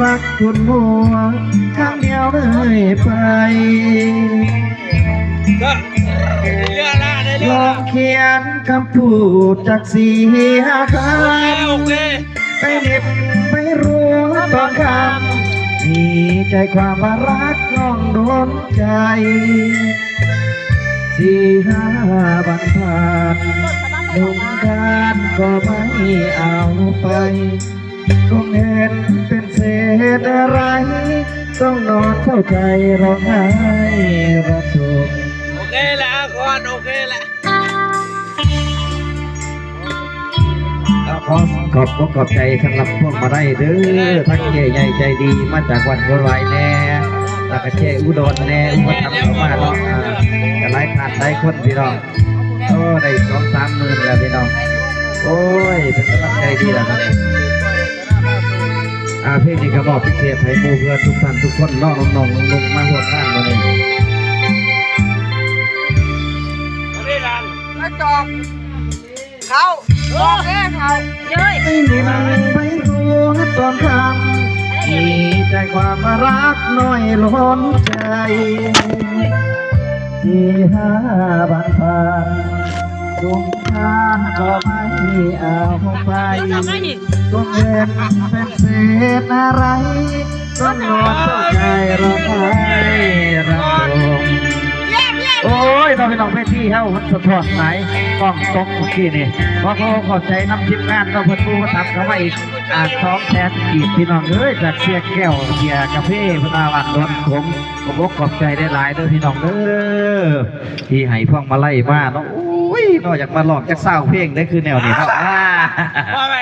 ລັກຄົນຫົວ ຄັ້ງດຽວເລີຍໄປ ເຫຼືອລະ ເຫຼືອລະ ລອງຂຽນຄຳພູດຈັກສີ່ຫ້າຄຳ ໂອເຄ ໂອເຄ ໄປເນັບໄປລວມຕອນຄ່ຳ ມີໃຈຄວາມວ່າລັກນ້ອງດົນໃຈ ສີ່ຫ້າວັນຜ່ານ ໜຸ່ມດ້ານກໍໄມ່ເອົາໄປ ຄົງເຫັນເປັນເສດອາໄລ ຕ້ອງນອນເສົ້າໃຈຮ້ອງໄຫ້ລະທົງ. ໂອເຄລະ ຄອນ ໂອເຄລະ. ເອົາ ຂໍຂອບອົກຂອບໃຈສຳລັບພວງມາໄລເດີ ທັງເຈ້ໃຫຍ່ໃຈດີມາຈາກວັດໂພນວາຍແດ່ ແລ້ວກະເຈ້ອຸດົນແດ່ ອຸປະຖຳເຂົ້າມາເນາະ ອ່າ ກະຫຼາຍທ່ານຫຼາຍຄົນພີ່ນ້ອງ. ໂອ້ ໄດ້ສອງສາມໝື່ນແລ້ວພີ່ນ້ອງ ໂອ້ຍ ເປັນກຳລັງໃຈດີແລ້ວເນາະ. ອ່າ ເພງນີ້ກະມອບພິເສດໃຫ້ໝູ່ເພື່ອນທຸກທ່ານທຸກຄົນເນາະ ນ້ອງໆ ນຸ່ງໆ ມາຮ່ວມງານມື້ນີ້ ມາຈອກ ເຂົ້າ ບອກແນ່ເຂົ້າ ເຢີ້ຍ ໄດ້ຫຼິ້ນໃບບົວຕອນຄ່ຳ ມີແຕ່ຄວາມຮັກນ້ອຍລ້ນໃຈ ສີ່ຫ້າວັນຜ່ານ ດຸມທານກໍໄມ່ເອົາໄປ ຕົກເຫັນເປັນເສດອາໄລ ຕ້ອງນອນເສົ້າໃຈຮ້ອງໄຫ້ລຳວົງ. ໂອ້ຍ ເນາະ ພີ່ນ້ອງ ເວທີເຮົາມັນສະທ້ອນຫຼາຍ ກ້ອງຕົກເມື່ອກີ້ນີ້. ຂໍຂອບໃຈນຳທີມງານເນາະ ເພິ່ນຜູ້ປະທຳເຂົ້າມາອີກ ອ່າ ສອງແສນກີບ ພີ່ນ້ອງເອີຍ ຈາກເຊຍແກ້ວ ເຊຍກາເຟ ເພິ່ນວ່າບ້ານດອນຂົງ ຂອບອົກຂອບໃຈຫຼາຍໆເດີພີ່ນ້ອງເດີ ທີ່ໃຫ້ພວງມາໄລມາເນາະ. ໂອ້ຍ ເນາະ ຢາກມາຮ້ອງຈັກຊາວເພງເດ້ ຄືແນວນີ້ເນາະ. ອ່າ ມອບໃຫ້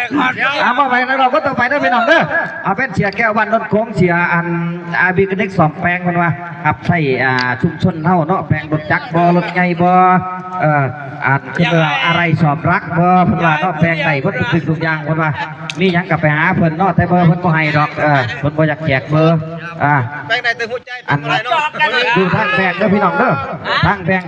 ອ່າ ມອບໃຫ້ນັກຮ້ອງຄົນຕໍ່ໄປເດີພີ່ນ້ອງເດີ. ເອົາ ແມ່ນເຊຍແກ້ວບ້ານດອນຂົງ ເຊຍ ອັນ ອາ ເມການິກສ້ອມແປງ ເພິ່ນວ່າ ຮັບໃຊ້ ອ່າ ຊຸມຊົນເຮົາເນາະ ແປງລົດຈັກບໍ່ ລົດໃຫຍ່ບໍ່ ເອີ ອັນ ຄືວ່າອາໄລສ້ອມລັກບໍ່ ເພິ່ນວ່າເນາະ ແປງໄດ້ເບິດທຸກສິ່ງທຸກຢ່າງ ເພິ່ນວ່າ. ມີຫຍັງກະໄປຫາເພິ່ນເນາະ ແຕ່ເບີເພິ່ນບໍ່ໃຫ້ດອກ ເອີ ເພິ່ນບໍ່ຢາກແຈກເບີ. ອ່າ ແປງໄດ້ແຕ່ຫົວໃຈ ອັນ ເພິ່ນບໍ່ໄດ້ເນາະ. ຢູ່ທາງແພກເດີພີ່ນ້ອງເດີ ທາງແພກ.